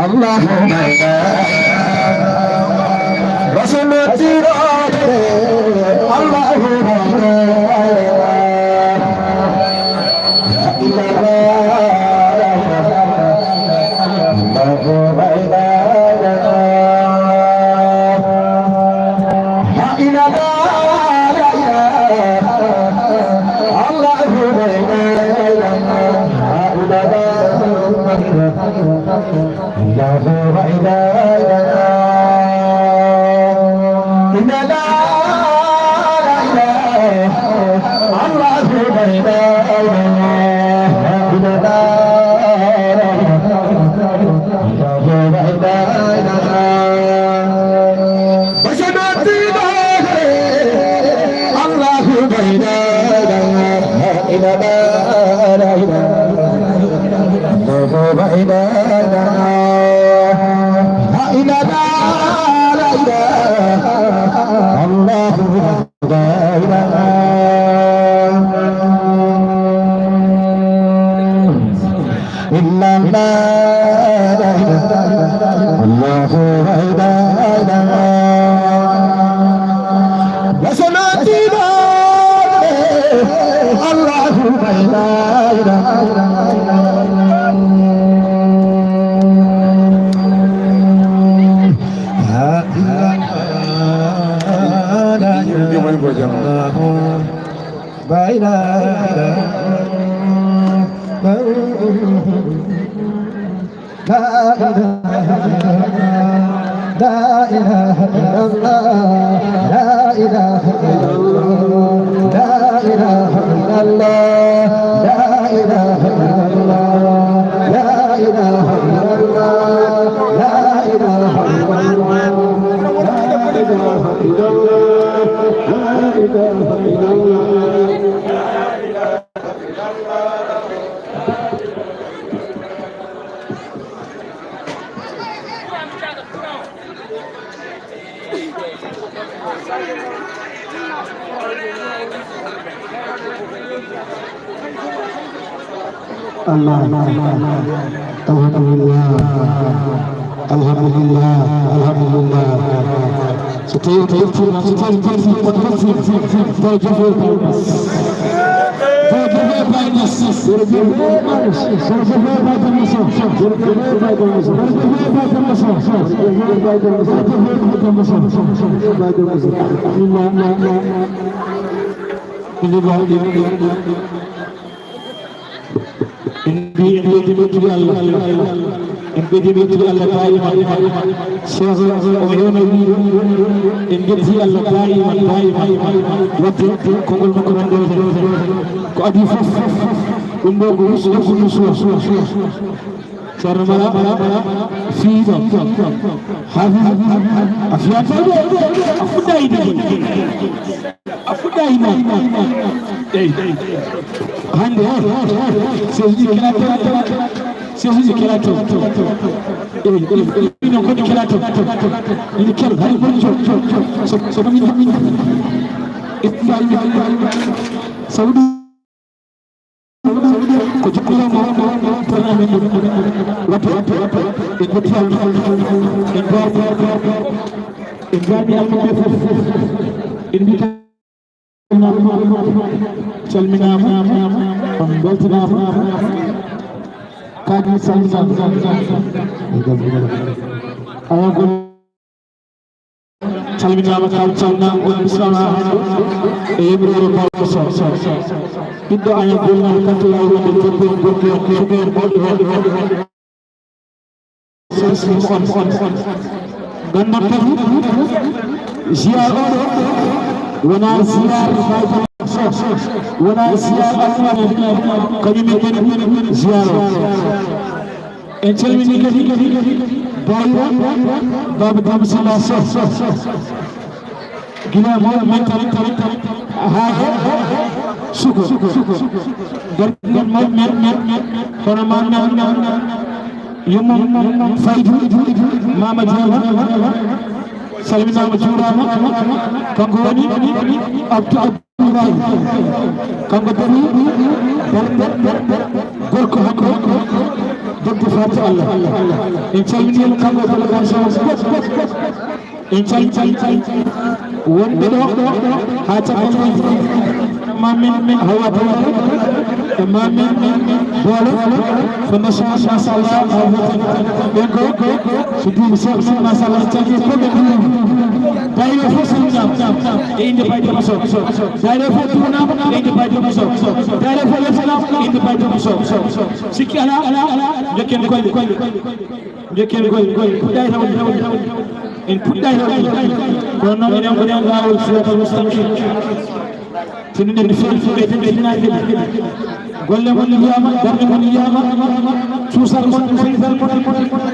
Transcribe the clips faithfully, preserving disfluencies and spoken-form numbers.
اللهم رسول الدين. اللهم لا إله إلا الله. لا إله إلا الله. لا إله إلا الله. لا إله إلا الله. لا إله إلا الله. لا إله إلا الله. لا إله إلا الله. لا إله إلا الله. لا إله إلا الله. لا إله إلا الله. الله. الحمد لله. الحمد لله. الحمد لله. So tawi on ƴetti, so tawi ƴetti, on ƴetti, tawi jofe Baye Niass. Tawi jofe Baye Niass. Tawi jofe Baye Niass. Tawi jofe Baye Niass. Tawi jofe Baye Niass. Tawi jofe Baye Niass. Tawi jofe Baye Niass. Tawi jofe Baye Niass. Alhamdulillah. Alhamdulillah. En mbi en ɓeydi mettude Allah. En ɓeydi mettude Allah daiman. Cheikh o hewno wi en jetti Allah daiman, daiman. Wadde konngol makko rendoto ko adii fof. Ɗum ɗo ko husnu, husnu suwa. Ceerno Mara fiiɗo. Hafiz a fiyata de. A fuɗɗayi de. A fuɗɗayi ma. Eyi. Hannde o, sehil ji kelato. Sehil ji kelato. Eyi, eyi, eyi, non ko kelato. Ini kel, hay mon jo. So, so min, min. Saudi. Ko jokkude mo, mo, mo, mo, mo, mo, mo, waɗi, waɗi, waɗi, en jetti Allah, en jaarni, en jaarni almuɓɓe fof, en mbi calminaama, on mbeltanaama, kadi salminaama. Awa, gol. Calminaama, kaw calminaama, on bismama hannde e yamiroore Baaba Sow. Ɓiɗɗo Añam Gulnal, kanto laawol wonde debbo en, gorko en, suɓe en, mawɓe en. Service mo on, on, on. Nganndan kadi, ziyaar o ɗo, wonaa ziyaar Baaba Sow, wonaa ziyaar Almami, kañum en ngoni ziyaar o. En calmini kadi Bayra Baba Daba Sala Sow. Gila mawɗo men tan haa e suko. Gardiɗen mawɗo men, hono ma men, yummum Faydu, Mama Jeema. Salminaama, juuraama. Kanko woni Abdou Abdou. Kanko dañi darnde gorko hakko, debbo faati Allah. En calminii mo, kanko e délégation o fof. En calminii wonɓe ɗo haa caggal leydi. Ma men, men Hawa Dawal, e ma men, men Boolo, Fondation, machallah, haa wiyeten ɓen ko, so duuɓi seeɗa, machallah, calli ko ɓe ɗum. Dayre fof salminaama e innde Baye Demba Sow. Dayre fof duwanaama e innde Baye Demba Sow. Dayre fof yettanaama e innde Baye Demba Sow. Sikki alaa, alaa, alaa, njokken golle. Njokken golle, golle. Puɗɗay tawde, en puɗɗay tawde. Kono noon enen ko enen laawol siratal mustaqim. Tinnoɗen no feewi, feewi, feewi, feewi, feewi. Golle mon yiyaama, darnde mon yiyaama, cuusal mon, seytal mon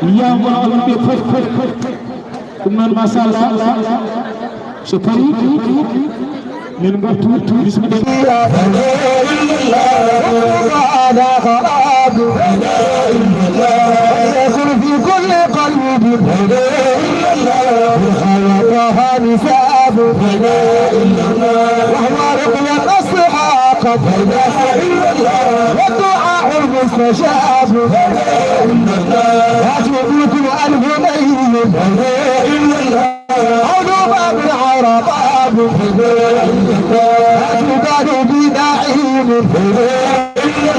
yiyaama, kono onon ɓe fof, fof, fof. Ɗum noon, machallah, so tawi min ngartu, bismillah. يكن في كل قلب. لا إله إلا الله. بالخير طه نساب. لا إله إلا الله. وهو رقية الصحاق. لا إله إلا الله. والدعاء المستجاب. لا إله إلا الله. يأتي ملك الألف ليل. لا إله إلا الله. أو ذباب عرباب. لا إله إلا الله. يأتي بداعي. لا إله إلا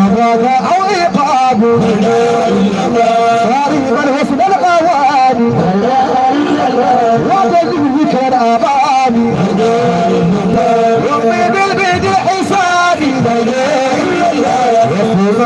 الله. أو عقاب. لا إله إلا الله. قريبا حسن الأوان. لا إله إلا الله. وتجد ذكر الأمان. لا إله إلا الله.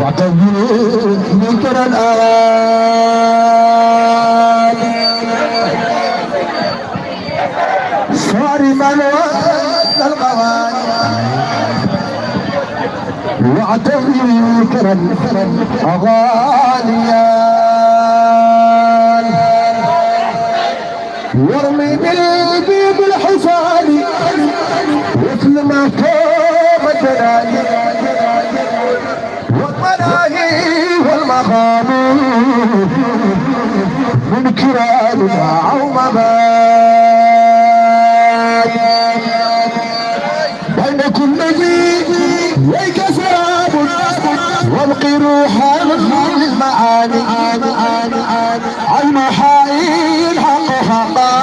وطول منكر الآن صارما وسط القواني. واعتبر كرا أغانيا وارمي بالبيض الحصان واسلم فوق جناني. والمناهي والمقام من كرام أو مبان. بين كل ذي ليك سراب وابق روحا للمعاني. عين حائل حق حقا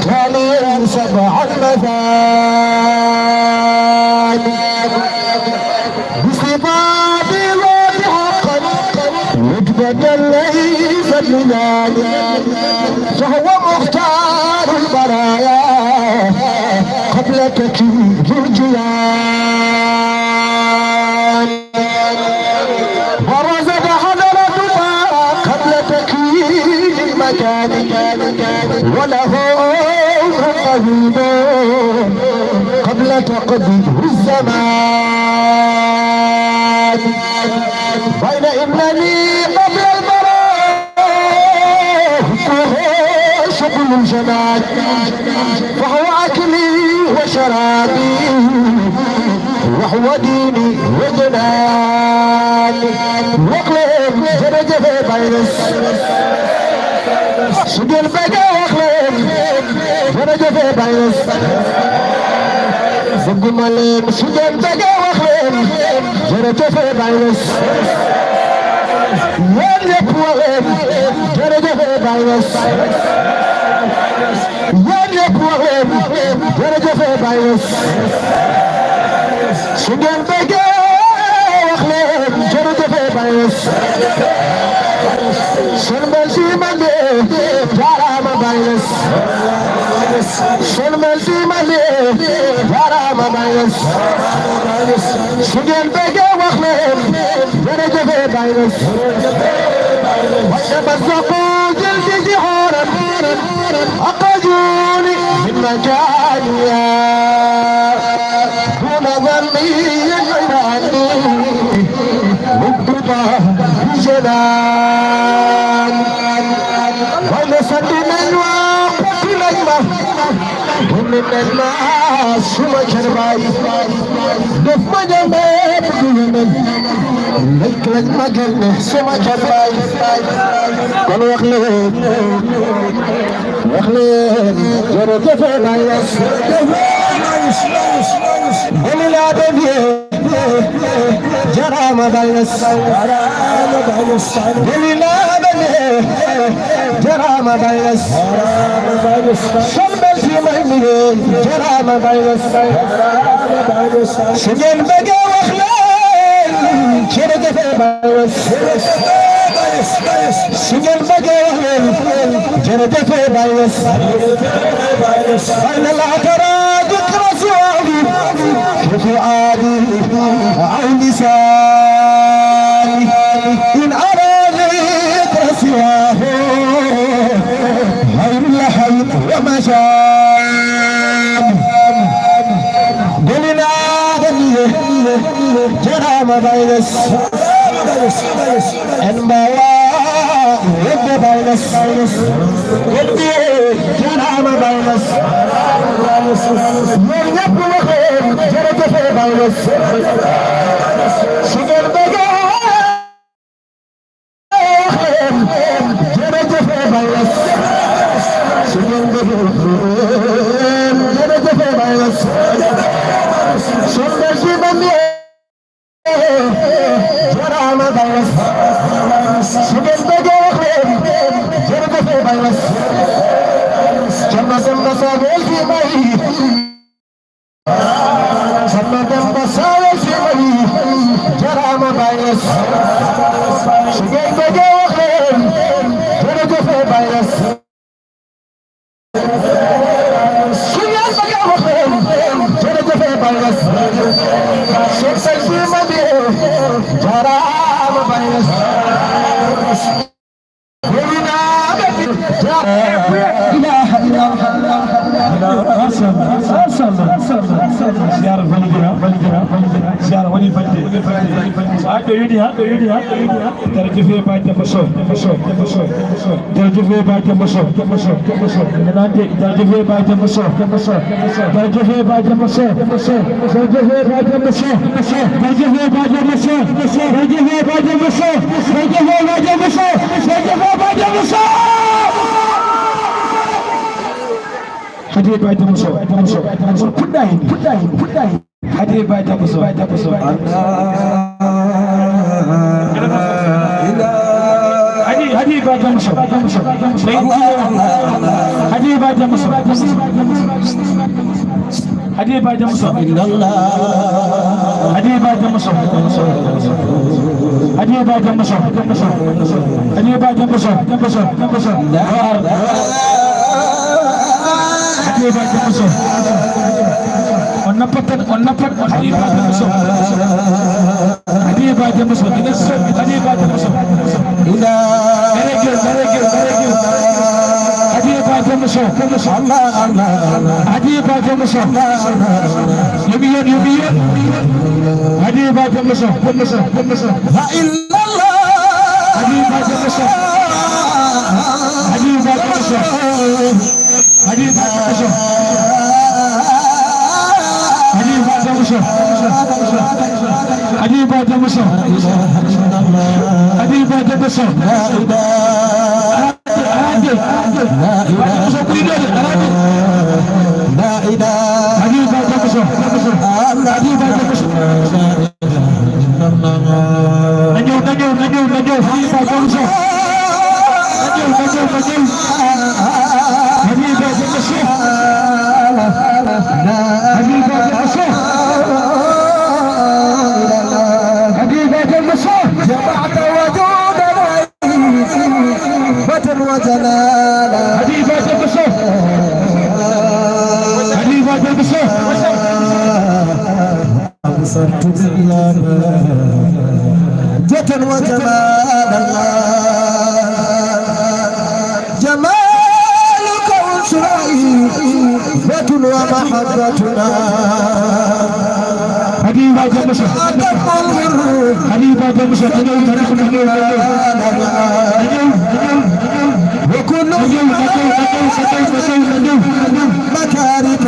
تاليا سبع المثاني. بصفات ذات حقا رتبة ليست لذلك فهو مختار البرايا قبل تكوين الجيان. برزت حضرتها قبل تكوين المكان وله عمر طويل قبل تقدير الزمان. بين إنني قبل البراء وهو شكل الجمال فهو أكلي وشرابي وهو ديني وجناني. وقلب جرجف بيرس سجل بقى وقلب جرجف بيرس. Bëgguma leen su ngeen bëggee wax leen jërëjëf Baye Niass. Yéen ñëpp wax leen jërëjëf Baye Niass. Yéen ñëpp wax leen jërëjëf Baye Niass. Su ngeen bëggee wax leen jërëjëf Baye Niass. Sunu mbal si man de jaaraama Baye Niass. Sunu mbal si man de jaaraama Baye Niass. Su ngeen bëggee wax leen jërëjëf Baye Niass. وإنما الزقوم جلد جهارا أخرجوني من مكاني دون ذنب غير أني مت بجنان. Suma jarbaay, def ma jàmbe bu dul mel. Lëj lañ ma génne, suma jarbaay. Kon wax leen, wax leen, jërëjëf Baye Niass. Wali laa doon yee. Jaraama Baye Niass. Jaraama Baye Niass. Weli laa ɓe ne. Jaraama Baye Niass. Jaraama Baye Niass. Sombel si may mi ne. Jaraama Baye Niass. Jaraama Baye Niass. Su ngeen bëggee wax leen. Jërëjëf Baye Niass. Jërëjëf Baye Niass. Su ngeen bëggee wax leen, jërëjëf Baye Niass. Baye na la tara dikra siwaahu fi fuaadi aw lisaani. In ara dikra siwaahu xayrul xalq wa majaani. Golinaaɗo ni, jaraama Baye Niass. En mbaawa wedde Baye Niass. Weddi jaraama Baye Niass. Yéen ñëpp waxeen jërëjëf Baye Niass. Su ngeen bëggee waxeen jërëjëf Baye Niass. Su ngeen bëggee waxeen jërëjëf Baye Niass. Sombel si man Jaraama Baye Niass. Su ngeen bëggee wax leen, jërëjëf Baye Niass. Cerno Demba Sawel fi may. Cerno Demba Sawel fi may. Jaraama Baye Niass. Su ngeen bëggee wax leen, jërëjëf Baye Niass. Su ngeen bëgg a wax leen, jërëjëf Baye Niass. Cheikh Seydi Madi, jaraama Baye Niass. Woni naa ɓe jara. Ilaha illallah. Mashallah, mashallah, mashallah. Ziyara validira, validira, validira. Ziyara woni valide, valide, valide. Ko addo yoni ha, addo yoni ha, addo yoni ha. Jërëjëf Baye Demba Sow, Demba Sow, Demba Sow, Demba Sow. Jërëjëf Baye Demba Sow, Demba Sow, Demba Sow. Nanaande, jërëjëf Baye Demba Sow, Demba Sow, Demba Sow. Jërëjëf Baye Demba Sow, Demba Sow. Jërëjëf Baye Demba Sow, Demba Sow. Jërëjëf Baye Demba Sow, Demba Sow. Jërëjëf Baye Demba Sow, Demba Sow. Jërëjëf Baye Demba Sow. Hadi Baye Demba Sow, Demba Sow, Demba Sow. Puɗɗa hen, puɗɗa hen, puɗɗa hen. Hadi Baye Demba Sow, Baye Demba Sow. Hadi, Hadi Baye Demba Sow, Baye Demba Sow. Hadi Baye Demba Sow. Hadi Baye Demba Sow. Hadi Baye Demba Sow. Hadi Baye Demba Sow, Demba Sow. Hadi Baye Demba Sow, Demba Sow, Demba Sow. Hadi Baye Demba Sow. On nappat tan, on nappat. Hadi Baye Demba Sow. Hadi Baye Demba Sow. Hadi Baye Demba Sow. Hadi Baye Demba Sow. Hadi Baye Demba Sow. Yo mi yon, yo mi yon. Hadi Baye Demba Sow, Demba Sow, Demba Sow. La ilaha illallah. Hadi Baye Demba Sow. Hadi Baye Demba Sow. Hadi Baye Demba Sow. Hadi Baye Demba Sow. Hadi Baye Demba Sow. Hadi Baye Demba Sow. Arade, arade. Baye Demba Sow ɓuri ɗo de, arade. Hadi Baye Demba Sow. Hadi Baye Demba Sow. Na ñëw, na ñëw, na ñëw, na ñëw. Hadi Baye Demba Sow. Na ñëw, na ñëw, na ñëw. Hadi Baye Demba Sow. Hadi Baye Demba Sow. Hadi Baye Demba Sow. جمعت وجودنا بدرا وجلالا. Hadi Baye Demba Sow. Hadi Baye Demba Sow. أبصرت بيانا جدا وجمالا. جمالك أنس رهيبة ومحبتنا. Hadi Baye Demba Sow. Hadi Baye Demba Sow. Na ñëw, na ñëw, na ñëw, na ñëw. Na ñëw, na ñëw, na ñëw. وكل na ñëw, na ñëw, na ñëw, na ñëw, na ñëw. مكارم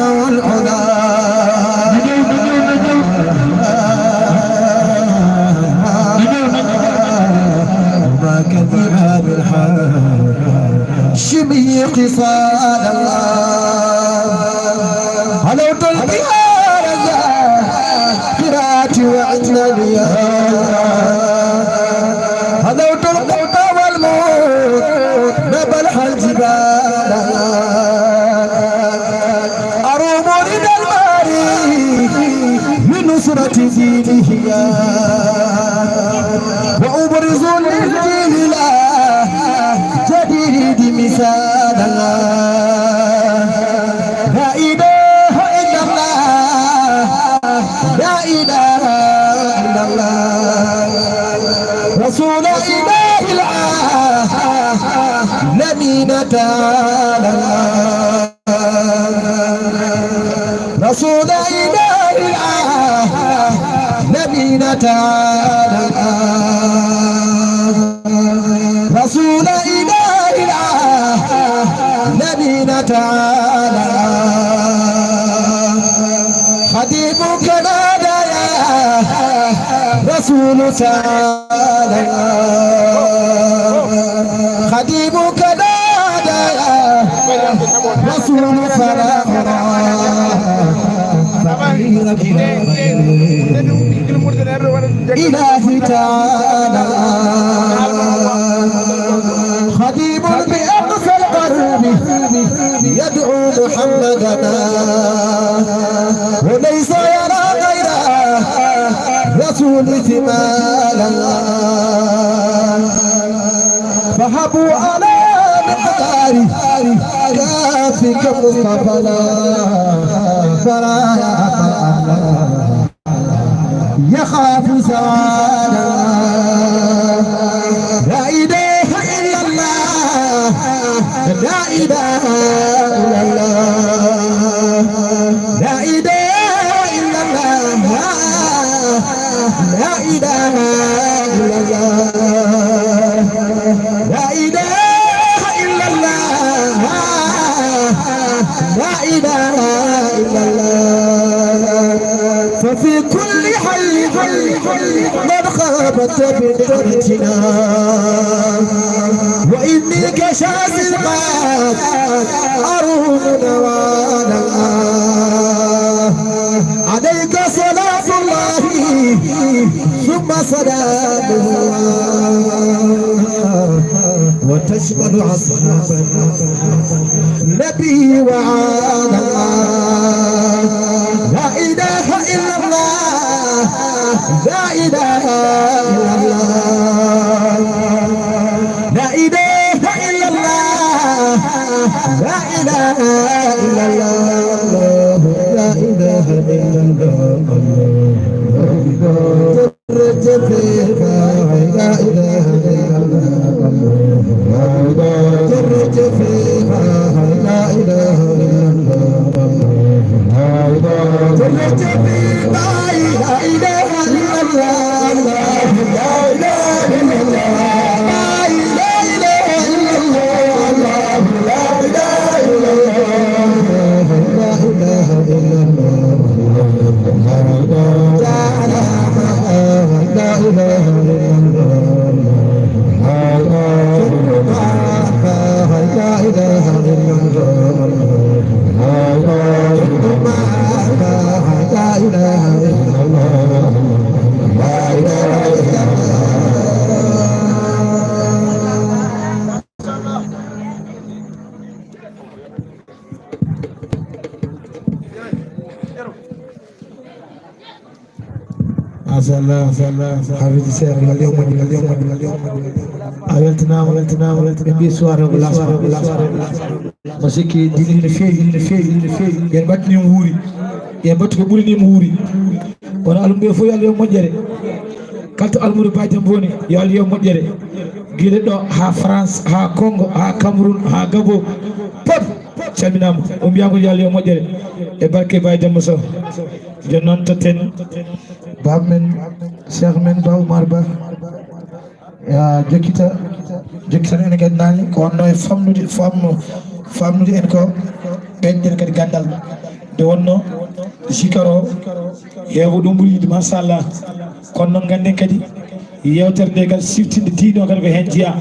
به قصادا. هلوت البحار ذاخرات وعند المياه. هلوت القطا والموت نبلح الجبال. أروم رضا الباري لنصرة دينه. وأبرز للجيل الجديد مثالا. لا إله إلا الله، لا إله إلا الله. رسول إله العالمين تعالى. رسول إله العالمين تعالى. رسول إله العالمين تعالى. خديمك نادى يا رسول تعالى. خديمك نادى يا رسول فلا فقير إلهي تعالى. خديم بأقصى القرب يدعو محمدنا، وليس يرى غير رسول ثمالا. فهبوا على مقدار كافك مصطفى لا برايا يخاف زوالا. لا إله إلا الله، لا إله إلا الله، لا إله إلا الله، لا إله إلا الله، لا إله إلا الله. لا إله إلا الله. ففي كل حي من خابت بنعمتنا، وإني كشاس قد أروم نوالا. عليك صلاة الله ثم سلامه وتشمل أصحاب النبي وآله. لا إله إلا الله، لا إله إلا الله، لا إله إلا الله، لا إله إلا الله، لا إله إلا الله. Machallah, machallah, machallah. Hafidi Seex, yo Allah moƴƴu, yo Allah moƴƴu, yo Allah moƴƴu. A weltanaama, weltanaama, weltanaama. Ɓe mbiyi soirée ko laas, ko laas, ko laas. Mo sikki dini no feewi, no feewi, no feewi. Yen mbaɗtu ni mo wuuri. Yen mbaɗtu ko ɓuri ni mo wuuri. Kono almuɓe fof yo Allah yo moƴƴere. Kala to almuɓe Baay Demba woni, yo Allah yo moƴƴere. Gila ɗo haa France, haa Congo, haa Cameroun, haa Gabon. Fof calminaama. O mbiyaama ko yo Allah yo moƴƴere. E barke Baay Demba Sow. Jooni noon totten baab men, Cheikh men, Ba Oumar Ba, ya jokkita, jokkita en kadi naane, ko wonno e famnude, famno, famnude en ko, ɓeyden kadi ganndal. Nde wonno zikar o, heewa ɗum ɓuri yiɗde, machallah. Kono noon ngannden kadi, yeewtere nde kadi, siftinde diine o kadi ko heen jeyaa.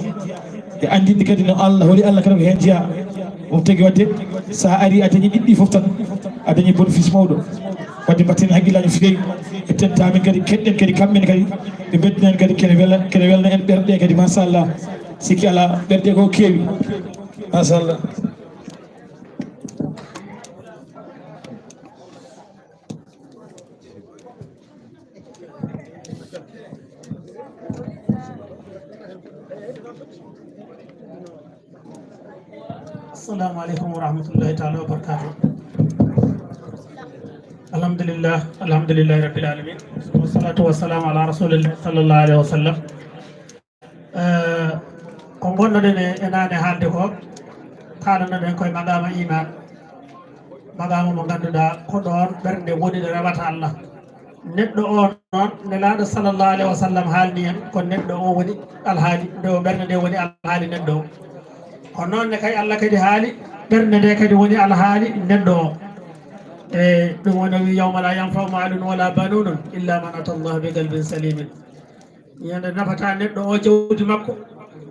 E anndinde kadi no Allah, holi Allah kadi ko heen jeyaa. Ɗum tagi waɗde, so a arii a dañii ɗiɗɗi fof tan, a dañii bénéfice mawɗo. Waɗde mbatten hakkillaaji no feewi, etten taamin kadi, keɗɗen kadi kamɓe ne kadi, ɓe mbeddanen kadi kene wela, kene welna en ɓerɗe kadi, machallah. Sikki alaa, ɓerɗe ko keewi. Machallah. Assalamu aleykum wa rahmatullahi taala wa barakatuh. Alhamdulillah, alhamdulillahi rabbil alamin. Wassalatu wassalamu ala rasulillah sallallahu alaihi wasallam. Eh, ko ngonnoɗen e, e nane haalde ko, kaalanoɗen koye maqama iman. Maqama mo ngannduɗaa ko ɗoon ɓernde woni ɗo rewata Allah. Neɗɗo o noon, Nelaaɗo sallallahu alaihi wasallam haalni en, ko neɗɗo o woni alhaali, nde o ɓernde nde woni alhaali neɗɗo o. Ko noon ne kay Allah kadi haali, ɓernde nde kadi woni alhaali neɗɗo o. E ɗum woni o wi, "Yawma la yanfa'u malun wala banuna illa man ata Allah bi qalbin salimin." Ñande nafata neɗɗo o jawdi makko,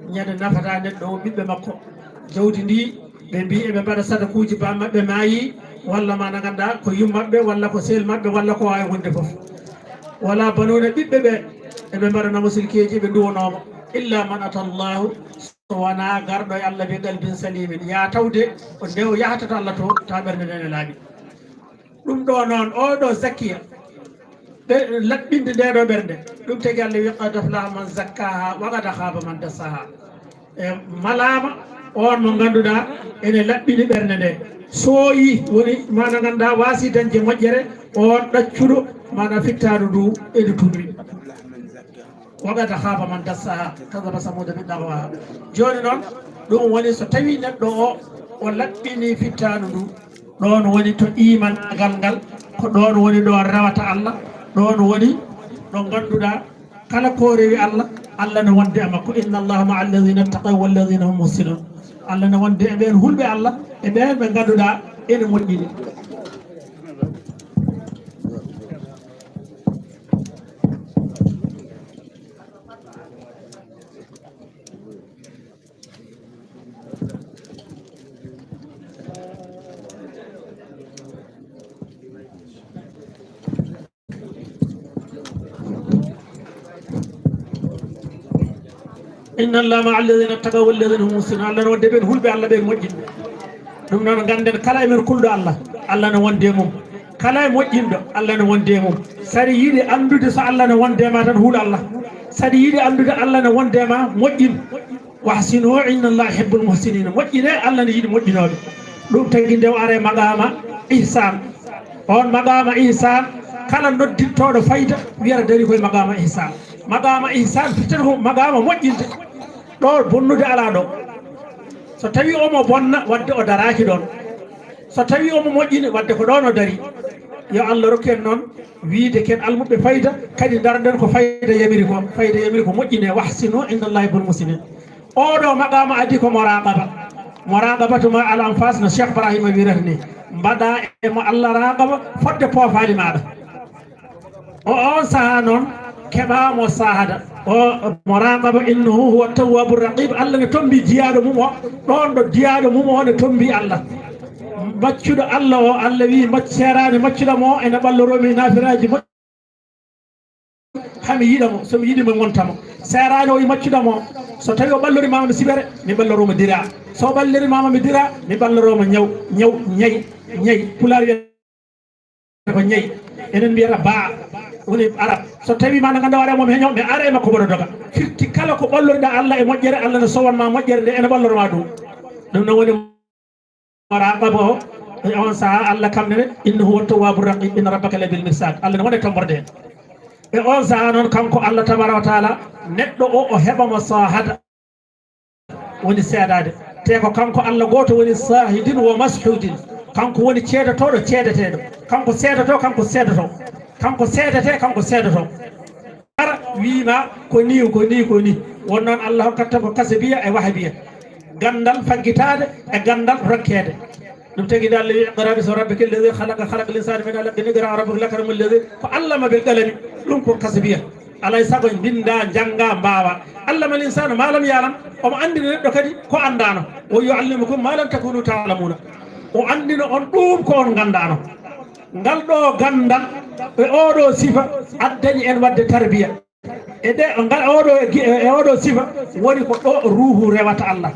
ñande nafata neɗɗo o ɓiɓɓe makko. Jawdi ndi, ɓe mbi eɓe mbaɗa sadakuuji, bammaɓɓe maayi, walla mana ngannda ko yummaɓɓe, walla ko sel maɓɓe, walla ko waawi wonde fof. Wala banuna, ɓiɓɓe ɓe, eɓe mbaɗa namo silkeeji, ɓe nduwanooma. Illa man ata Allahu, so wonaa garɗo e Allah bi qalbin salimin. Yaa tawde ko nde o yahata to Allah to, taw ɓernde nden e laaɓi. Ɗum ɗo noon, oo ɗo zakkiya, ɓe laɓɓinde nde ɗo ɓernde, ɗum tagi Allah wi, "Qad aflaha man zakkaha, wa qad khaba man dassaha." E malaama on mo ngannduɗaa ene laɓɓini ɓernde nde. So yi woni, mana ngannduɗaa waasi dañde moƴƴere, on ɗaccuɗo, mana fittaandu ndu ene tunwi. Wa qad khaba man dassaha, kadhaba Samuda bi tagwaha. Jooni noon, ɗum woni so tawi neɗɗo o, o laɓɓini fittaandu ndu, ɗoon woni to iman ngal ngal, ko ɗoon woni ɗo rewata Allah, ɗoon woni ɗo ngannduɗaa kala ko rewi Allah, Allah ne wonde e makko. Inna Allaha ma'a alladhina ittaqaw walladhina hum muhsinun. Allah ne wonde e ɓeen hulɓe Allah, e ɓeen ɓe ngannduɗaa ene moƴƴini. Inna Allaha ma'a alladhina ittaqaw walladhina hum muhsinun. Allah ne wonde ɓeen hulɓe Allah, ɓeen moƴƴinɓe. Ɗum noon, ngannden kala e men kulɗo Allah, Allah ne wonde e mum. Kala e moƴƴinɗo, Allah ne wonde e mum. Saɗa yiɗi anndude so Allah ne wonde e ma tan, hul Allah. Saɗa yiɗi anndude Allah ne wonde e ma, moƴƴin. Wahsinu inna Allaha yuhibbul muhsinin. Moƴƴine, Allah ne yiɗi moƴƴinooɓe. Ɗum tagi nde o ara e maqama ihsan. On maqama ihsan, kala noddittooɗo fayda wiyata darii koye maqama ihsan. Maqama ihsan, firtata ko maqama moƴƴinde. Ɗo bonnude alaa ɗo. So tawi omo bonna, wadde o daraaki ɗoon. So tawi omo moƴƴini, wadde ko ɗoon o darii. Yo Allah rokku en noon wiyde ko en almuɓɓe fayda, kadi ndarden ko fayda yamiri ko. Fayda yamiri ko moƴƴine, wahsinu inna Allaha yuhibbul muhsinin. Oɗo maqama adii ko muraqaba. Muraqabatu ma al anfas, no Cheikh Ibrahima wirata ni. Mbaɗa e mo Allah raqaba fodde poofaali maaɗa. O on saha noon, keɓa mo sahada. O muraqaba, innahu huwa tawwabu raqib. Allah ne tombi jiyaaɗo mum o. Ɗoon ɗo jiyaaɗo mum o ne tombi Allah. Maccuɗo Allah o, Allah wi, mac-, seeraani maccuɗo mo o, ene ɓalloroo mi naafiraaji moƴƴi. Hami yiɗa mo, so mi yiɗi mo, mi wonta mo. Seeraani o wi maccuɗo mo o, so tawi o ɓallori ma mi sibere, mi ɓalloroo mo dira. So o ɓallori ma mi dira, mi ɓalloroo mo ñaw, ñaw, ñay, ñay. Pulaar wiyata ko ñayi. Enen mbiyata baa, woni arab. So tawi ma no ngannduɗaa waɗa mo mi heño, mi ara e makko mboɗo doga. Firti kala ko ɓalloriɗaa Allah e moƴƴere, Allah ne sowan ma moƴƴere nde, ene ɓalloro ma ɗum. Ɗum noon woni muraqaba o. E on saha Allah kam nene, innahu huwa tawwabu raqib, inna rabbaka labil mirsad. Allah ne woni e tomborde en. E on saha noon kanko Allah tabaraka wa taala, neɗɗo o, o heɓa mo sahada. Woni seedaade. Te ko kanko Allah gooto woni saahidin wa mashhudin. Kanko woni ceedotooɗo, ceedeteeɗo. Kanko seedoto, kanko seedoto. Kanko seedete, kanko seedoto. Ara wiima ko ni, ko ni, ko ni. Won noon Allah hokkata ko kasabiya e wahabiya. Ganndal faggitaade e ganndal rokkeede. Ɗum tagi nde Allah wi, "Iqra bismi rabbika alladhi khalaqa, khalaqal insana min alaq, iqra wa rabbuka al akram alladhi", ko allama bil qalami. Ɗum ko kasabiya. Alay sago en mbinnda, njannga, mbaawa. Allama al insana ma lam ya'lam. Omo anndina neɗɗo kadi ko anndaano. Wa yu'allimukum ma lam takunu ta'lamuna. O anndina on ɗum ko on nganndaano. Ngal ɗo ganndal e oɗo sifa addani en waɗde tarbiya. E ɗe, ngal, oɗo, e gi-, e oɗo sifa woni ko ɗo ruuhu rewata Allah.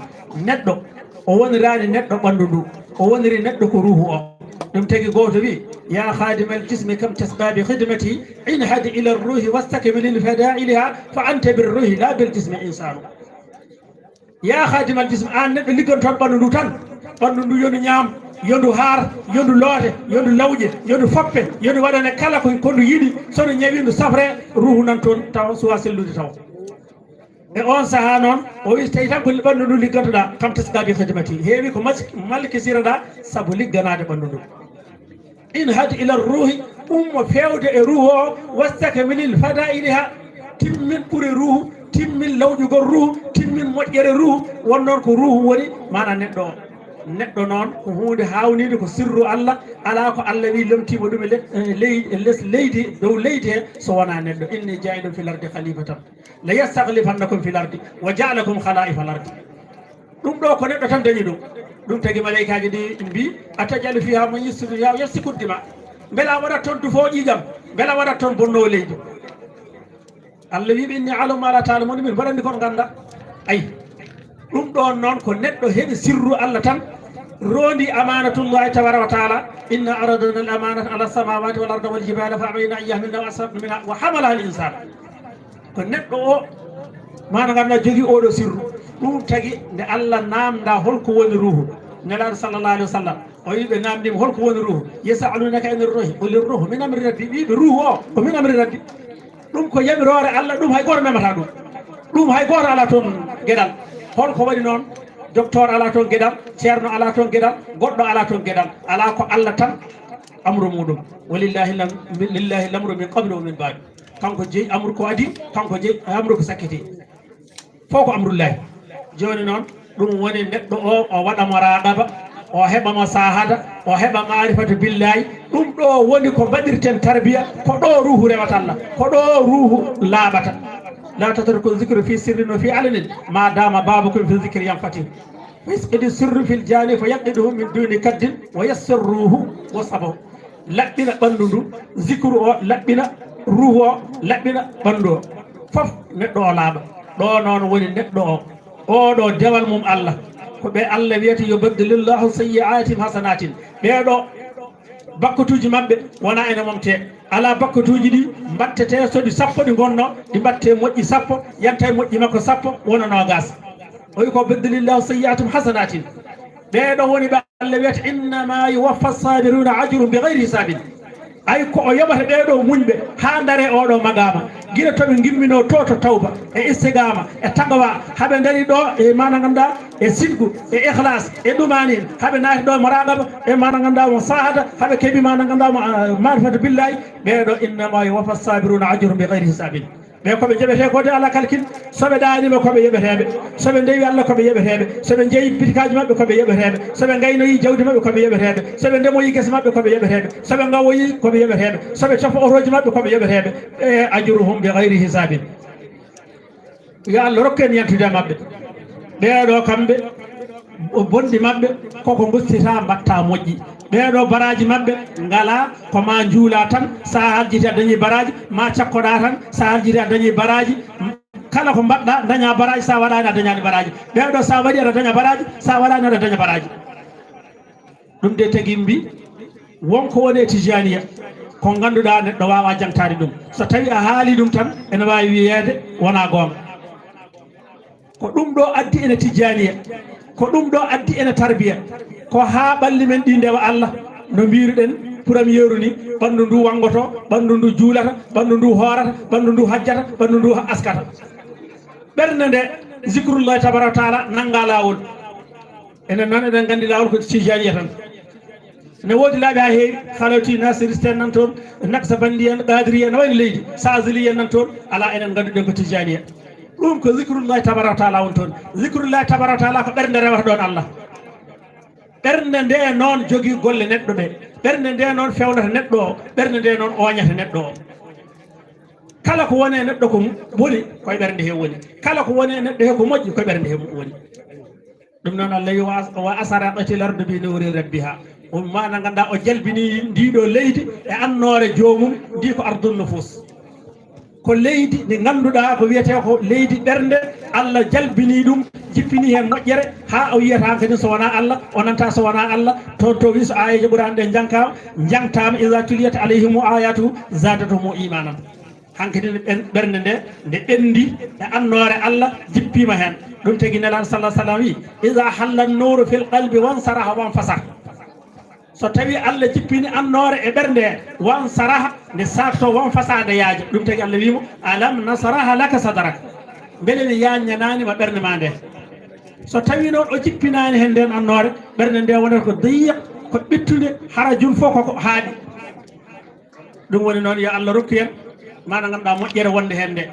Neɗɗo, o woniraani neɗɗo ɓanndu ndu. O woniri neɗɗo ko ruuhu o. Ɗum tagi gooto wi, "Ya khadimal jismi kam tasqa bi khidmati, inhad ila ruuhi wastakmilil fadailiha, fa anta bir ruuhi la bil jismi insanu." Ya khadimal jismi, aan neɗɗo liggantoɗo ɓanndu ndu tan. Ɓanndu ndu yo ndu ñaam, yo ndu haar, yo ndu loote, yo ndu lawƴe, yo ndu foppe, yo ndu waɗane kala ko, ko ndu yiɗi. So ndu ñawi ndu safre, ruuhu nan toon taw suwa sellude taw. E on sahaa noon, o wi, tawi tan ko ɓanndu ndu liggantoɗaa, kam tasqa bi khidmati. Heewi ko mas-, malkisiroɗaa sabu ligganaade ɓanndu ndu. Inhad ila ruuhi, ummo feewde e ruuhu o, wastakmilil fadailiha, timmin ɓure ruuhu, timmin lawƴugol ruuhu, timmin moƴƴere ruuhu, won noon ko ruuhu woni, maana neɗɗo o. Neɗɗo noon ko huunde haawniinde, ko sirru Allah, alaa ko Allah wi lomtiima ɗum e le-, e ley-, e les leydi, dow leydi he, so wonaa neɗɗo. Inni jaa'ilun fil ardi khalifatan, la yastakhlifannakum fil ardi, wa ja'alakum khalaifal ardi. Ɗum ɗo ko neɗɗo tan dañi ɗum. Ɗum tagi maleykaaji ɗi mbi, "Atajalu fiha man yusfiku fiha wa yasfiku dima." Mbela a waɗat toon dufoowo ƴiiƴam, mbela a waɗat toon bonnoowo leydi. Allah wi ɓe, "Inni a'lamu ma la ta'lamun, min mbaɗa anndi kon ngannda." Ay, ɗum ɗon noon ko neɗɗo heɓi sirru Allah tan, roondi amanatullahi tabaraka wa taala, "Inna aradna al amanata ala samawati wal ardi wal jibala fa abayna an yahmilna wa ashfaqna minha wa hamalaha al insan." Ko neɗɗo o, maana ngannda jogii oɗo sirru. Ɗum tagi nde Allah naamnda holko woni ruuhu, Nelaaɗo sallallahu alaihi wa sallam, o wi ɓe naamndiima holko woni ruuhu. "Yas'alunaka anir ruuhi, qulir ruuhu min amri rabbi." Wi ɓe ruuhu o, ko min amri rabbi. Ɗum ko yamiroore Allah, ɗum hay gooto memata ɗum. Ɗum hay gooto alaa toon geɗal. Holko waɗi noon? Docteur alaa toon geɗal, ceerno alaa toon geɗal, goɗɗo alaa toon geɗal. Alaa ko Allah tan amru muɗum. Walillahi lam-, lillahi lamru min qablu wa min ba'du. Kanko jeyi amru ko adi, kanko jeyi amru ko sakkiti. Fof ko amrullahi. Jooni noon, ɗum woni neɗɗo o, o waɗa mo raaqaba, o heɓa mo sahada, o heɓa maarifatu billahi. Ɗum ɗo woni ko mbaɗirten tarbiya, ko ɗo ruuhu rewata Allah, ko ɗo ruuhu laaɓata. La tatruku zikru fi sirrin wa fi alanin, ma dama babukum fi zikri yanfati. Fa yasqidu sirru fil jani fa yaqiduhu min duni kaddin wa yassirruhu wa sabahu. Laɓɓina ɓanndu ndu, zikru o laɓɓina, ruuhu o laɓɓina ɓanndu o. Fof neɗɗo o laaɓa. Ɗo noon woni neɗɗo o. Oɗo dewal mum Allah. Ko ɓe Allah wiyata, "Yubaddilillahu sayyi'atihim hasanatin." Ɓeeɗo bakkatuuji maɓɓe wona ene momte. Alaa bakkatuuji ɗi mbattete, so ɗi sappo ɗi ngonno, ɗi mbatte moƴƴi sappo, yanta e moƴƴi makko sappo, wona noogas. O wi ko, "Baddilillahu sayyi'atihim hasanatin." Ɓeeɗo woni ɓe Allah wiyata, "Innama yuwaffa sabiruna ajruhum bi ghayri hisabin." Ay ko o yoɓata ɓeeɗo muñɓe haa ndare oɗo maqama. Gila to ɓe ngimminoo to, to tawba, e istiqama, e taqwa, haa ɓe ndari ɗo, e mana ganduɗa, e sidqu, e ikhlas, e ɗumanin, haa ɓe naati ɗo muraqaba, e mana ganduɗa mo sahada, haa ɓe keɓi mana ganduɗa mo, ah, marifatu billahi. Ɓeeɗo, "Innama yuwaffa sabiruna ajruhum bi ghayri hisabin." Ɓe ko ɓe jeɓete ko de ala kalkin. So ɓe ɗaanima ko ɓe yeɓeteeɓe. So ɓe ndewi Allah ko ɓe yeɓeteeɓe. So ɓe jeeyi pitikaji maɓɓe ko ɓe yeɓeteeɓe. So ɓe ngaynoyi jawdi maɓɓe ko ɓe yeɓeteeɓe. So ɓe ndemoyi gese maɓɓe ko ɓe yeɓeteeɓe. So ɓe ngawoyi ko ɓe yeɓeteeɓe. So ɓe cofa otoji maɓɓe ko ɓe yeɓeteeɓe. E ajruhum bi ghayri hisabin. Yo Allah rokku en yantude e maɓɓe. Ɓeeɗo kamɓe, bonɗi maɓɓe koko gostita mbatta moƴƴi. Ɓeeɗo baraji maɓɓe ngala ko ma juula tan, sa haljiti a dañi baraji, ma cakkoɗa tan, sa haljiti a dañi baraji. Kala ko mbaɗɗa daña baraji, sa waɗani a dañani baraji. Ɓeeɗo sa waɗi aɗa daña baraji, sa waɗani aɗa daña baraji. Ɗum de tagi mbi, wonko woni e tijaniya, ko ganduɗa neɗɗo wawa jangtade ɗum. So tawi a haali ɗum tan, ene wawi wiyeede wona goonga. Ko ɗum ɗo addi ene tijaniya, ko ɗum ɗo addi ene tarbiya, ko ha ɓalli men ɗi ndewa Allah, no mbiruɗen, première ni, ɓandu ndu wangoto, ɓandu ndu juulata, ɓandu ndu hoorata, ɓandu ndu hajjata, ɓandu ndu askata. Ɓernde nde, zikrullahi tabaraka wa taala nanga lawol. Enen noon eɗen nganndi laawol ko Tijaaniya tan. Ne woodi laabi haa heewi, Halawti, Nasiriste en nan toon, Naksabandiya en, Qaadiriya en, no wayno leydi, Saaziliya en nan toon, alaa, enen ngannduɗen ko Tijaaniya. Ɗum ko zikrullahi tabaraka wa taala woni toon. Zikrullahi tabaraka wa taala ko ɓernde rewata ɗoon Allah. Ɓernde nde noon jogii golle neɗɗo ɗe. Ɓernde nde noon fewnata neɗɗo o. Ɓernde nde noon ooñata neɗɗo o. Kala ko woni e neɗɗo ko boni, ko e ɓernde he woni. Kala ko woni e neɗɗo he ko moƴƴi, ko e ɓernde he woni. Ɗum noon, Allah wi, "Wa as-, wa asraqatil ardu bi nuri rabbiha." Ɗum maana, nganndaa, o jalbini ndii ɗoo leydi e annoore joomum, ndi ko ardun nufus. Ko leydi ndi ngannduɗaa ko wiyetee ko leydi ɓernde, Allah jalbini ɗum, jippini heen moƴƴere, haa o yiyata kadi so wonaa Allah, o nanta so wonaa Allah, toon to wi so aayeeje Qur'aan ɗe njangtaama, njangtaama, "Iza tuliyat alayhimu ayatu zadatuhumu imanan." Hankadi ɓen-, ɓernde nde, nde ɓenndi e annoore Allah jippiima heen. Ɗum tagi Nelaaɗo sallallahu alaihi wasallam wi, "Iza halla nuru fil qalbi wan saraha wan fasar." So tawi Allah jippini annoore e ɓernde he, wan saraha, nde saakto, wan fasaha, nde yaaja. Ɗum tagi Allah wiimo, "Alam nasraha laka sadrak." Mbele mi yaajnanaani ma ɓernde ma nde? So tawi noon o jippinaani heen ndeen annoore, ɓernde nde wonata ko dayiq, ko ɓittunde, harajun fof koko haaɗi. Ɗum woni noon, yo Allah rokku en maana ngannduɗaa moƴƴere wonde heen nde.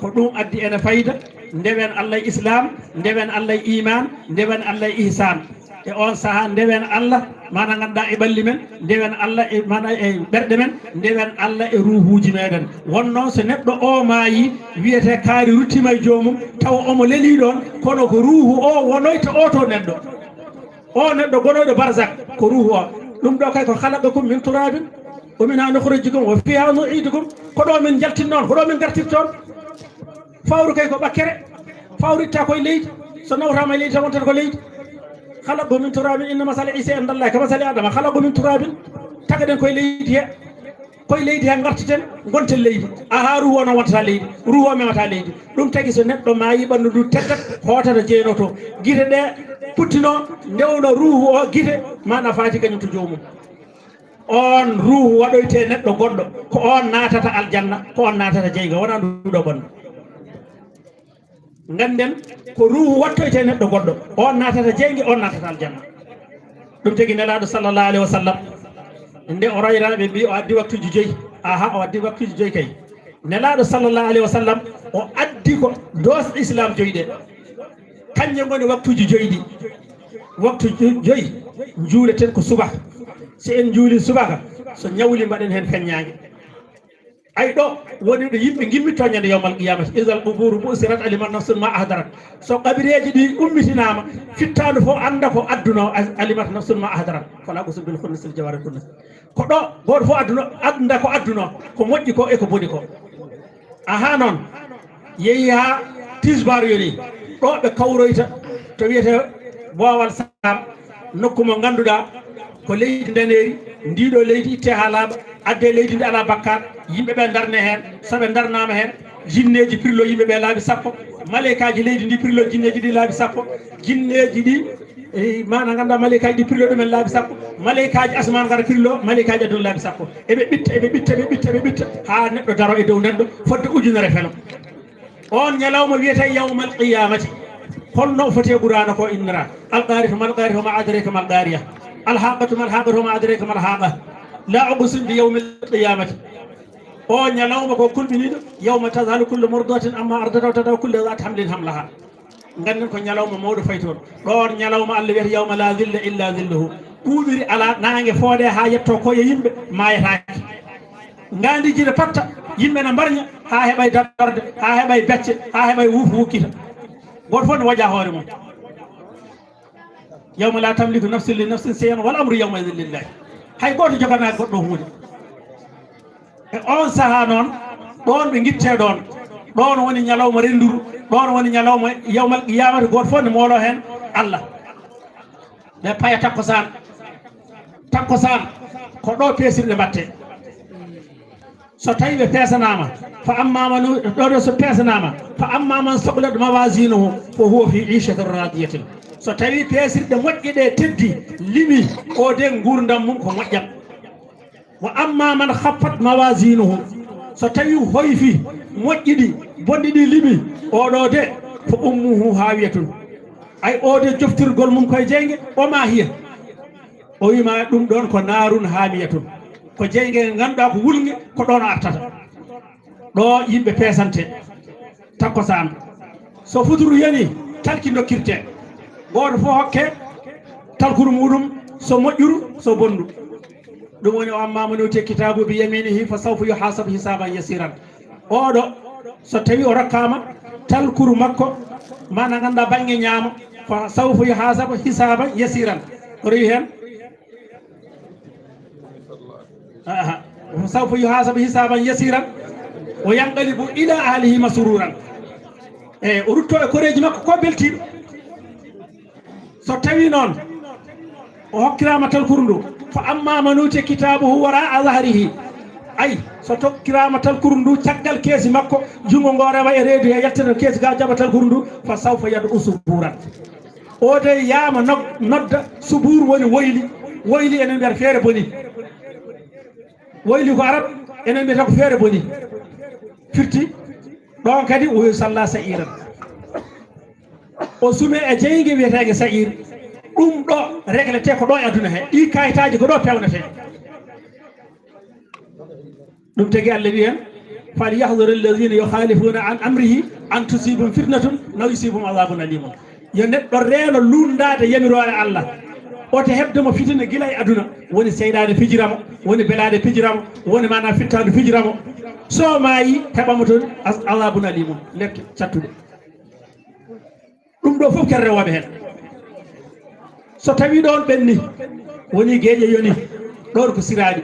Ko ɗum addi ene fayda, ndewen Allah e Islam, ndewen Allah e iman, ndewen Allah e ihsan. E oon sahaa ndewen Allah, maana ngannduɗaa e ɓalli men, ndewen Allah e, maana e ɓerɗe men, ndewen Allah e ruuhuuji meɗen. Won noon so neɗɗo o maayi, wiyetee kaari ruttiima e joomum, tawa omo lelii ɗoon, kono ko ruuhu o wonoyta o to neɗɗo. O neɗɗo gonoyɗo barzak, ko ruuhu o. Ɗum ɗo kay ko khalaqakum min turabin, wa minha nukhrijukum, wa fiha nu'idukum. Ko ɗo min jaltinnoon, ko ɗo min gartirtoon. Fawru kay ko ɓakkere, fawru itta koye leydi. So nawtaama e leydi tan wontata ko leydi. Khalaqakum min turabin, inna masala Isa inda Allahi ka masali Adama, khalaqakum min turabin. Tagaɗen koye leydi he. Koye leydi he ngarteten, ngonten leydi. Aha, ruuhu o noon wontata leydi, ruuhu o memata leydi. Ɗum tagi so neɗɗo maayi, ɓanndu ndu teddat, hootata jeynoto. Gite ɗe puttinoo, ndewno ruuhu o gite, maana faati kañum to joomum. Oon ruuhu waɗoyte neɗɗo goɗɗo, ko oon naatata aljanna, ko oon naatata jeyga, wonaa ndu ɗo ɓanndu. Ngannden ko ruuhu wattoyte neɗɗo goɗɗo, oon naatata jeyga, oon naatata aljanna. Ɗum tagi Nelaaɗo sallallahu alaihi wasallam, nde o rayra, ɓe mbi o addi waktuuji joyi. Aha, o addi waktuuji joyi kay. Nelaaɗo sallallahu alaihi wasallam, o addi ko doosɗe Islam joyi ɗe. Kañƴe ngoni waktuuji joyi ɗi. Waktu jo-, joyi njuuleten ko subaka. Si en njuuli subaka, so ñawli mbaɗen heen feññaange. Ay ɗo woni ɗo yimɓe ngimmitto ñande yawmal qiyamati. Idal quburu bu'sirat alimat nafsun ma ahdarat. So qabireeji ɗi ummitinaama, fittaandu fof annda ko adduno, a-, alimat nafsun ma ahdarat. Fala uqsimu bil khunnasil jawari khunnas. Ko ɗo gooto fof adduno, annda ko adduno, ko moƴƴi ko e ko boni ko. Aha noon, yehi haa tisbaar yoni, ɗo ɓe kawroyta to wiyetee Boowal Saam, nokku mo ngannduɗaa ko leydi ndaneeri, ndiɗo leydi itte haa laaɓa, adde leydi ndi alaa bakkaat, yimɓe ɓe ndarne heen, so ɓe ndarnaama heen, jinneeji pirlo yimɓe ɓe laabi sappo, maleykaaji leydi ndi pirlo jinneeji ɗi laabi sappo, jinneeji ɗi, e, maana ngannduɗaa maleykaaji ɗi pirlo ɗumen laabi sappo, maleykaaji asmaan ngara pirlo maleykaaji aduna laabi sappo. Eɓe ɓitta, eɓe ɓitta, eɓe ɓitta, eɓe ɓitta, haa neɗɗo daro e dow nden ɗo fodde ujunere felo. Oon ñalawma wiyetee yawmal qiyamati. Holno o foti e Qur'aana ko innira? Al-qari'atu mal qari'atu wa ma adraka mal qari'ah. Al-haqqatu mal haqqatu wa ma adraka mal haqqah. La uqsimu bi yawmil qiyamati. O ñalawma ko kulɓiniiɗo, yawma tadhalu kullu murdi'atin amma arda'at wa tada'u kullu dhati hamlin hamlaha. Ngannden ko ñalawma mawɗo fayi toon. Ɗoon ñalawma Allah wiyata yawma la dhilla illa dhilluhu. Ɓuuɓiri alaa, naange foode haa yetto koye yimɓe, maayataake. Ngaandiiji ne patta, yimɓe ne mbarña, haa heɓay daɗorde, haa heɓay becce, haa heɓay wuuf wukkita. Gooto fof ne waja hoore mum. Yawma la tamliku nafsun li nafsin shay'an wal amru yawma idhin lillahi. Hay gooto joganaaki goɗɗo huunde. E oon sahaa noon, ɗoon ɓe ngittee ɗoon. Ɗoon woni ñalawma rennduru, ɗoon woni ñalawma yawmal qiyamati, gooto fof ne moolo heen Allah. Ɓe paya takkusaan. Takkusaan, ko ɗo peesirɗe mbaɗtee. So tawi ɓe peesanaama, fa amma man, ɗo ɗo so peesanaama, fa amma man saqulat mawazinuhu, fa huwa fi ishatin radiyatin. So tawi peesirɗe moƴƴe ɗe teddi, limi, o de nguurndam mum ko moƴƴam. Wa amma man khaffat mawazinuhu, so tawi hoyfi, moƴƴi ɗi, bonɗi ɗi limi, o ɗo de, fa ummuhu hawiyatun. Ay, o de joftirgol mum koye jeynge, o ma hiya. O wima ɗum ɗon ko naarun haamiyatun. Ko jeynge nge ngannduɗaa ko wulnge, ko ɗon o artata. Ɗo yimɓe peesante takkusaan. So futuru yani, talki dokkirte. Gooto fof hokke talkuru muɗum, so moƴƴuru, so bonndu. Ɗum woni, "O amma man utiya kitaabu bi yaminihi fa sawfa yuhasabu hisaban yasiran." Oɗo, so tawi o rokkama talkuru makko, mana ganduɗa bangge ñaamo, fa sawfa yuhasabu hisaban yasiran. O rewi hen. Aha. Fa sawfa yuhasabu hisaban yasiran. Wa yanqalibu ila ahlihi masruran. E o rutto e koreji makko ko beltiɗo. So tawi noon o hokkiraama talkuru ndu, fa amma man utiya kitaabahu wara'a zahrihi, ay, so tokkiraama talkuru ndu caggal keesi makko, junngo ngo rewa e reedu he, yaltina keesi ga, jaɓa talkuru ndu, fa sawfa yad'u suburan. O de yaama nog-, nodda subur woni woyli. Woyli enen mbiyata feere boni. Woyli ko arab, enen mbiyata ko feere boni. Firti ɗon kadi o salla sa'iran. O sume e jeyge wiyeteege sa'ir. Ɗum ɗo reglete ko ɗo e aduna he. Ɗi kayitaaji ko ɗo pewnete. Ɗum tagi Allah wi hen, "Falyahdhari alladhina yukhalifuna an amrihi an tusibum fitnatun aw yusibum adhabun alimun." Yo neɗɗo reeno lunndaade yamiroore Allah. Oto heɓde mo fitina gila e aduna. Woni seyɗaane fijira mo, woni belaɗe fijira mo, woni mana fittaandu fijira mo. So maayi, heɓa mo toon as-, adhabun alimun, lepte cattuɗe. Ɗum ɗo fof kere rewooɓe heen. So tawii ɗoon ɓenni, woni geeƴe yoni, ɗoon ko siraaɗi.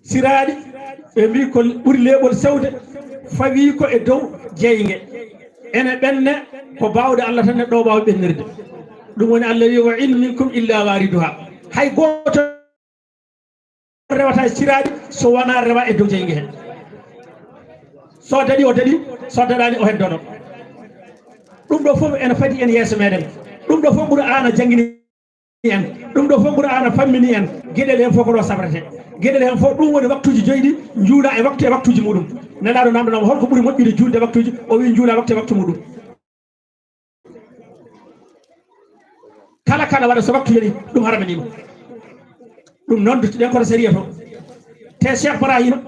Siraaɗi, ɓe mbii ko ɓuri leeɓol sewde, fawii ko e dow jeynge. Ene ɓenne ko baawɗe Allah tan neɗɗo o waawi ɓennirde. Ɗum woni Allah wii, "Wa in minkum illa waariduha." Hay gooto rewata e siraaɗi so wonaa rewa e dow jeynge heen. So daɗi o daɗi, so daɗaani o heddono. Ɗum ɗo fof ene fadi en yeeso meɗen. Ɗum ɗo fof Qur'aana janngini en. Ɗum ɗo fof Qur'aana fammini en. Geɗel heen fof ko ɗo sabrete. Geɗel heen fof ɗum woni waktuuji joyi ɗi njuula e waktu e waktuuji muɗum. Nelaaɗo namndanaama holko ɓuri moƴƴude juulde waktuuji, o wii njuula waktu e waktu muɗum. Kala kana waɗa so waktu yoni, ɗum haramaniima. Ɗum noon duttuɗen koto sariya to. Te Cheikh Ibrahima,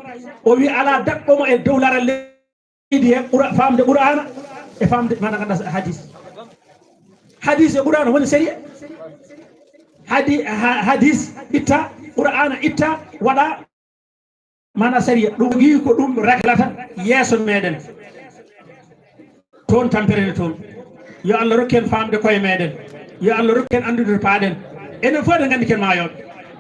o wii alaa daɗɗo mo e dow laral leydi he ɓura faamde Qur'aana e faamde mana ganduɗa hadis. Hadis e Qur'aana woni sariya. Hadi-, ha-, hadis itta, Qur'aana itta, waɗa mana sariya. Ɗum gi ko ɗum raklata yeeso meɗen. Toon tampere ne toon. Yo Allah rokku en faamde koye meɗen. Yo Allah rokku en anndude to paaɗen. Enen fof eɗen nganndi ken maayooɓe.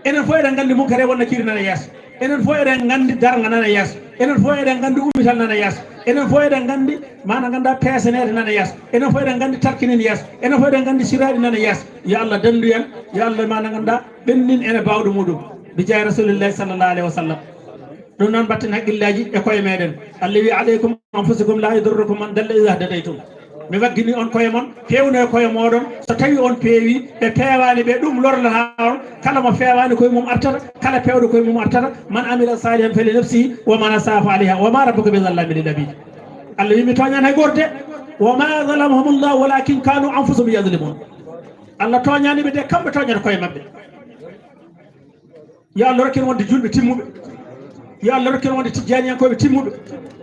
Enen fof eɗen nganndi Munkar e won Nakiir nana yeeso. Enen fof eɗen nganndi darnga nana yeeso. Enen fof eɗen nganndi ummital nana yeeso. Enen fof eɗen nganndi mana ngannduɗaa peeseneede nana yeeso. Enen fof eɗen nganndi tarkinin yeeso. Enen fof eɗen nganndi siraaɗi nana yeeso. Yo Allah danndu en. Yo Allah mana ngannduɗaa ɓennin en e baawɗo muɗum. Bi jaahi Rasulillahi sallallahu alayhi wa sallam. Ɗum noon mbatten haqqillaaji e koye meɗen. Allah wi, "Alaykum anfusakum la yadurrukum man dalla idha hadaytum." Mi waggini on koye mon, peewno e koye mooɗon. So tawi on peewi, ɓe peewaani ɓe, ɗum lorlataa on. Kala mo feewaani koye mum artata, kala peewɗo koye mum artata. "Man amila salihan fali nafsihi wa man asaa fa alayha wa ma rabbuka bi zallamin lil abid." Allah wi, "Mi tooñaani hay gooto de." "Wa ma zalamahumullahu walakin kanu anfusahum yazlimun." Allah tooñaani ɓe de, kamɓe tooñata koye maɓɓe. Yo Allah rokku en wonde julɓe timmuɓe. Yo Allah rokku en wonde tijjaaniyankooɓe timmuɓe.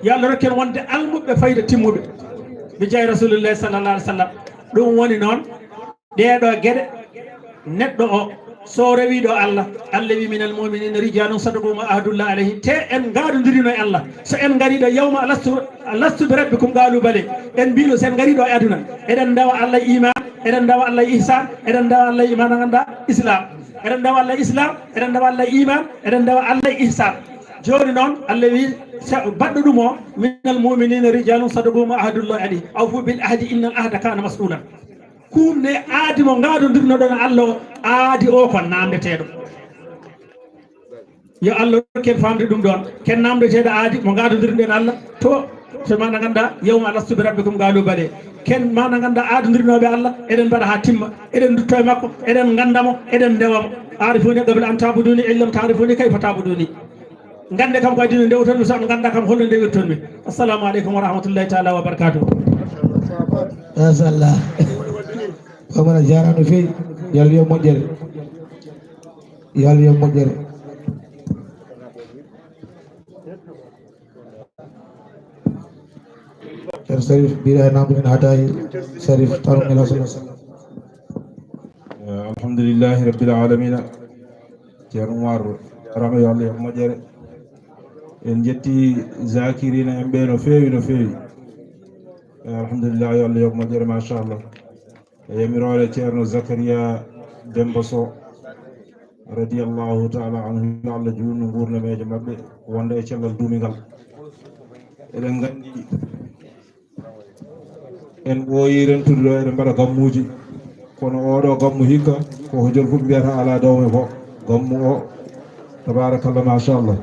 Yo Allah rokku en wonde almuɓɓe fayda timmuɓe. Bi jaahi Rasulillahi sallallahu alayhi wa sallam. Ɗum woni noon ɗee ɗoo geɗe neɗɗo o so rewii ɗo Allah, Allah wi, "Minal mu'minina rijalun sadaqu ma ahadullah alayhi." Te en ngaadondirino e Allah. So en ngarii ɗo yawma alastu, alastu bi rabbikum qalu bale. En mbiino so en ngarii ɗo e aduna, eɗen ndewa Allah e iman, eɗen ndewa Allah e ihsan, eɗen ndewa Allah e iman, ngannduɗaa Islam. Eɗen ndewa Allah e Islam, eɗen ndewa Allah e iman, eɗen ndewa Allah e ihsan. Jooni noon, Allah wi, sa-, baɗɗo ɗum o, "Minal mu'minina rijalun sadaqu ma ahadullah alayhi, awfu bil ahdi innal ahda kana mas'ulan." Kuumne aadi mo ngaadondirnoɗon e Allah o, aadi o ko naamndeteeɗo. Yo Allah rokku en faamde ɗum ɗoon. Ken naamndeteeɗo aadi mo ngaadondirɗen Allah to, to mana ngannduɗaa, "Yawma alastu bi rabbikum qalu bale." Ken mana ngannduɗaa aadondirnooɓe Allah, eɗen mbaɗa haa timma, eɗen ndutto e makko, eɗen ngannda mo, eɗen ndewa mo. "Ta'rifuni qabla an ta'buduni, in lam ta'rifuni kayfa ta'buduni." Ngannde kam ko adii no ndewton mi, so on nganndaa kam holno ndewirton mi. Assalamu aleykum wa rahmatullahi taala wa barakatuh. Machallah. Pamara jarama no feewi. Yo Allah yo moƴƴere. Yo Allah yo moƴƴere. Ceerno Sarif, mbiɗa e namdo en haatayi Sarif, tarum Nela sallallahu alaihi wasallam. Eh, alhamdulillahi rabbil alamina. Ceerno Umar, jarama, yo Allah yo moƴƴere. En njetti zakirina en ɓe no feewi, no feewi. Eh, alhamdulillah, yo Allah yoɓ moƴƴere, machallah. E yamiroore Ceerno Zakariya Demba Sow, radiyallahu taala anhu, yo Allah juutnu nguurnameeje maɓɓe, wonda e cellal duumingal. Eɗen nganndi en ɓooyii rentude ɗo, eɗen mbaɗa gammuuji, kono ooɗo gammu hikka, ko hojol fof mbiyata alaa dawme ko gammu o, tabarakallah, machallah.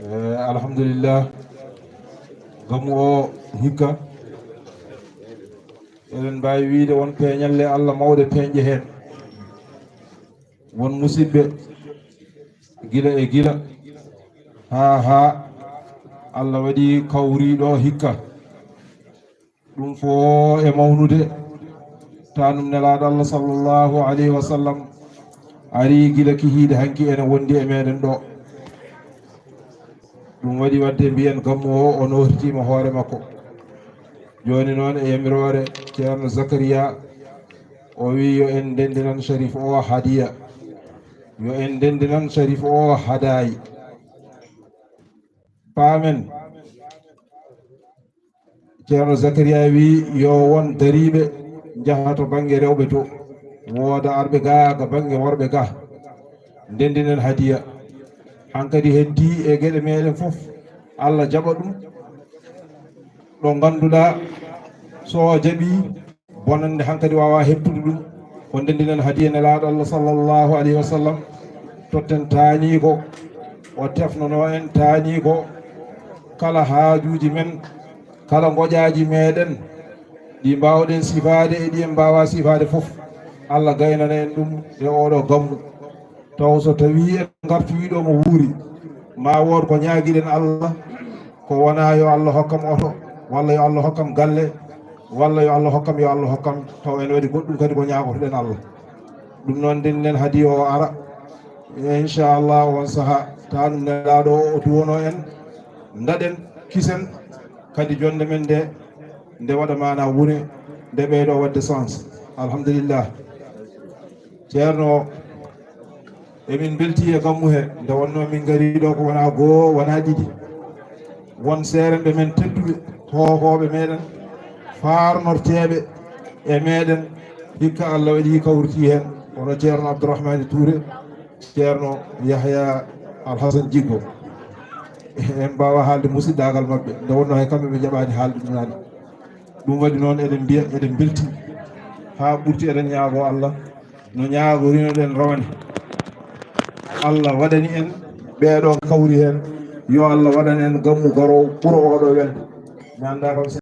Eh, alhamdulillah. Gammu o hikka, eɗen mbaawi wiyde won peeñalle Allah mawɗe peeñɗe heen. Won musidɓe gila e gila, haa, haa Allah waɗi kawriiɗo hikka. Ɗum fof e mawnude, tanum Nelaaɗo Allah sallallahu alayhi wa sallam ari gila kihiiɗe hanki ene wondi e meɗen ɗo. Ɗum waɗi wadde mbiyen gammu o, o nootitiima hoore makko. Jooni noon e yamiroore Ceerno Zakariya, o wi yo en ndendinan Sharif o hadiya. Yo en ndendinan Sharif o hadaay. Paamen. Ceerno Zakariya wi yo won dariiɓe njaha to bannge rewɓe to, wooda arɓe ga, ga bannge worɓe ga, ndenndinen hadiya. Hankadi heddii e geɗe meɗen fof, Allah jaɓa ɗum. Ɗo ngannduɗaa, so o jaɓii, bonannde hankadi waawaa heɓtude ɗum. Ko ndenndinen hadiya Nelaaɗo Allah sallallahu alayhi wa sallam, totten taaniiko, o tefnanoo en taaniiko kala haajuuji men, kala ngoƴaaji meɗen ɗi mbaawɗen sifaade e ɗi en mbaawaa sifaade fof. Allah gaynana en ɗum e ooɗo gammu. Taw so tawii en ngartoyi ɗo mo wuuri, ma wood ko ñaagiɗen Allah, ko wonaa yo Allah hokkam oto, walla yo Allah hokkam galle, walla yo Allah hokkam, yo Allah hokkam, taw ene waɗi goɗɗum kadi ko ñaagotoɗen Allah. Ɗum noon, ndenndinen hadiya o ara, inchallah, on sahaa, tanum Nelaaɗo o, o duwonoo en, ndaɗen, kisen, kadi jonnde men nde, nde waɗa maanaa wune, nde ɓeydo waɗde sens. Alhamdulillah. Ceerno, emin mbeltii e gammu he, nde wonnoo min ngarii ɗo ko wonaa goo, wonaa ɗiɗi. Won seerenɓe men tedduɓe, tookooɓe meɗen, faarnorteeɓe e meɗen, hikka Allah waɗi kawritii heen, hono Ceerno Abdourahmane Touré, Ceerno Yahya Alhasan Jiggo. En mbaawaa haalde musiɗɗaagal maɓɓe, nde wonnoo hay kamɓe ɓe njaɓaani haalde ɗum naane. Ɗum waɗi noon eɗen mbiya, eɗen mbeltii haa ɓurti, eɗen ñaagoo Allah no ñaagorinoɗen rawane. Allah waɗani en ɓeeɗo kawri heen, yo Allah waɗan en gammu garoowo ɓuro ooɗo welde. Mi anndaa kam